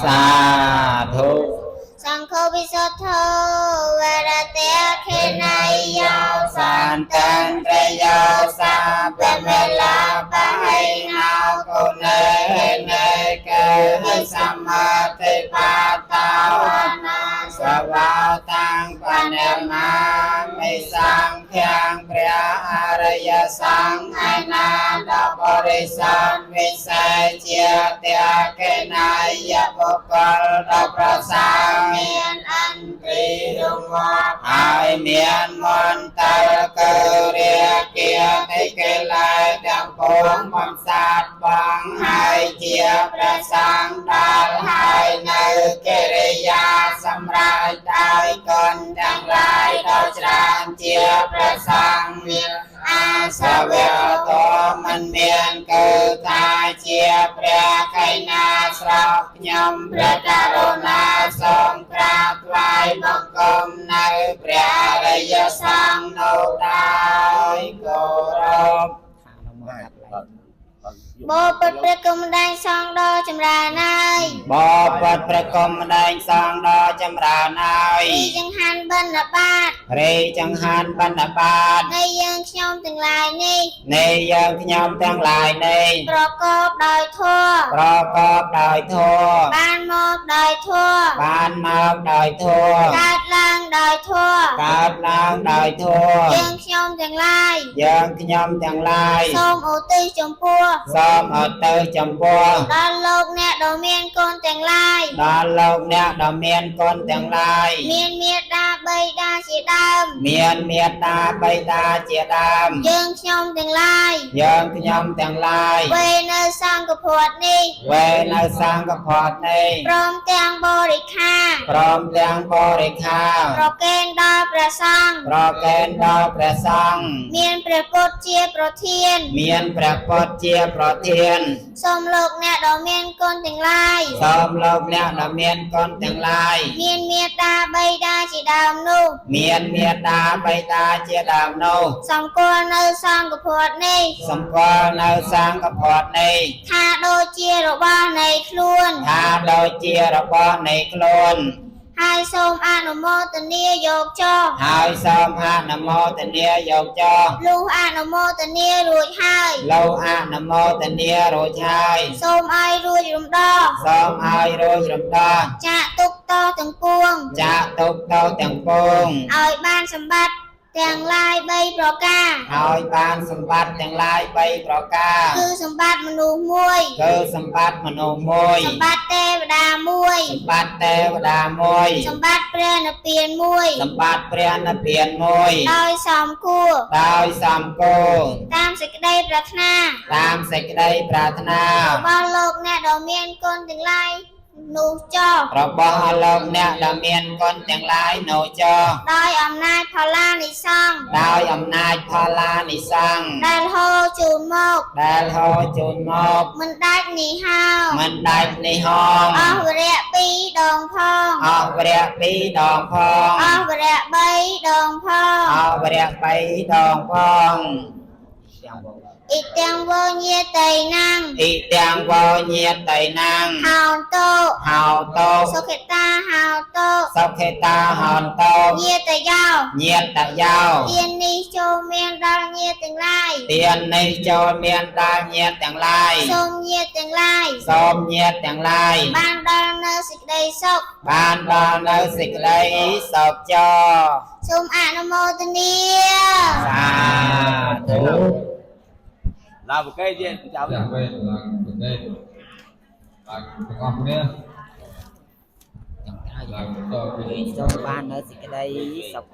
សាធុ សង្ឃោវិសុទ្ធោវរតេខេណៃយោស សា ន្ត ន្តੰត្រយោសាពមេលាបហៃណោគុណេនេកេសមាធិបាតោ វនា សវោតាំងបណមាមិសង្ឃាំព្រះអរិយសង្ឃឯណាដល់បរិស័ទវិសេសជាតេកេណាយបុគ្គលដល់ប្រសើរ មានអន្ត្រីរង្វាប់ ហើយមានមន្តលគឺរាគាតិកិលេសទាំងពួងបំសាទបងហើយជាព្រះសង្ឃដល់ហើយនៅកិរិយាសម្រាប់ដោយគុណទាំងឡាយដ៏ច្រើនជាព្រះសង្ឃមាន អា សវៈតមិនមានគឺថាជាព្រះកៃណាស្រោបខ្ញុំព្រះករុណាសូមក្រាបថ្វាយបង្គំនៅព្រះអរិយសង្ឃនោះដោយគោរព បបិទ្ធព្រះគុំដែងសងដ៏ចម្រើនហើយ បបិទ្ធព្រះគុំដែងសងដ៏ចម្រើនហើយ រីចង្ហាន់បិណ្ឌបាត រេចង្ហាន់បណ្ឌបាត នៃយើងខ្ញុំទាំងឡាយនេះ នៃយើងខ្ញុំទាំងឡាយនេះ ប្រកបដោយធម៌ ប្រកបដោយធម៌ បានមកដោយធម៌ បានមកដោយធម៌ កើតឡើងដោយធម៌ កើតឡើងដោយធម៌ យើងខ្ញុំទាំងឡាយ យើងខ្ញុំទាំងឡាយ សូមឧទ្ទិសចំពោះ សូមអត់ទៅចំពោះ ដល់លោកអ្នកដ៏មានកូនទាំងឡាយ ដល់លោកអ្នកដ៏មានគុណទាំងឡាយ មានមេត្តាបិតាជាដើម មានមេត្តាបិតាជាដើម យើងខ្ញុំទាំងឡាយ យើងខ្ញុំទាំងឡាយ វេនៅសង្ឃភទ្នេះ វេនៅសង្ឃផតនេះ ព្រមទាំងបរិខា ព្រមទាំងបរិខា ប្រគេនដល់ព្រះសង្ឃ ប្រកេនដល់ព្រះសង្ឃ មានព្រះពុទ្ធជាប្រធាន មានព្រះពុទ្ធជាប្រធាន សូមលោកអ្នកដ៏មានគុណទាំងឡាយ សូមលោកអ្នកដ៏មានគុណទាំងឡាយ មានមេត្តាបិតាជាដើមនោះ មានមេត្តាបិតាជាដើមនោះ សម្គាល់នៅសង្ឃភទ្នេះ សម្គាល់នៅសង្ឃផតនេះ ថាដូចជារបស់នៃខ្លួន ថាដូចជារបស់នៃខ្លួន ហើយសូមអនុមោទនាយកចុះ ហើយសូមអនុមោទនាយកចុះ លុះអនុមោទនារួចហើយ លោកអនុមោទនារួចហើយ សូមឲ្យរួចរំដោះ សូមឲ្យរួចរំដោះ ចាកទុកតទាំងពួង ចាកទុកទៅទាំងពួង ឲ្យបានសម្បត្តិទាំងឡាយបីប្រការ ឲ្យបានសម្បត្តិទាំងឡាយ3ប្រការ គឺសម្បត្តិមនុស្សមួយ គឺសម្បត្តិមនុស្សមួយ សម្បត្តិទេវតាមួយ សម្បត្តិទេវតាមួយ សម្បត្តិព្រះនិព្វានមួយ សម្បត្តិព្រះនិព្វានមួយ ដោយសំគួរ ដោយសំគូ តាមសេចក្តីប្រាថ្នា តាមសេចក្តីប្រាថ្នា របស់លោកអ្នកដ៏មានគុណទាំងឡាយនោះចុះ របស់អស់លោកអ្នកដែលមានគុណទាំងឡាយនោះចុះ ដោយអំណាចផល្លានិសង្ឃ ដោយអំណាចផល្លានិសង្ឃ ដែលហូរជូនមក ដែលហូរជូនមក មិនដាច់នេះហោ មិនដាច់នេះហង អស់វរៈពីរដងផង អស់វរៈពីរដងផង អស់វរៈបីដងផង អស់វរៈបីដងផង អ៊ីទាំងវញាតីណាំង អ៊ីទាំងវញាតីណាំង ហោតោ ហោតោ សុខតាហោតោ សុខេតាហន្តោ ញាតយោ ញាតយោ ទាននេះចូលមានដល់ញាតិទាំងឡាយ ទាននេះចូលមានដល់ញាតទាំងឡាយ សូមញាតិទាំងឡាយ សូមញាតទាំងឡាយ បានដល់នៅសេចក្តីសុខ បានដល់នៅសេចក្តីសុខចោ សូមអនុមោទនា សាធុ ឡើងប្រកេទៀតចាំ ចាស់វេឡើងប្រទេសឡើងទាំងអស់គ្នាឡើងបន្តពី សូមបាននៅសេចក្តីសុខច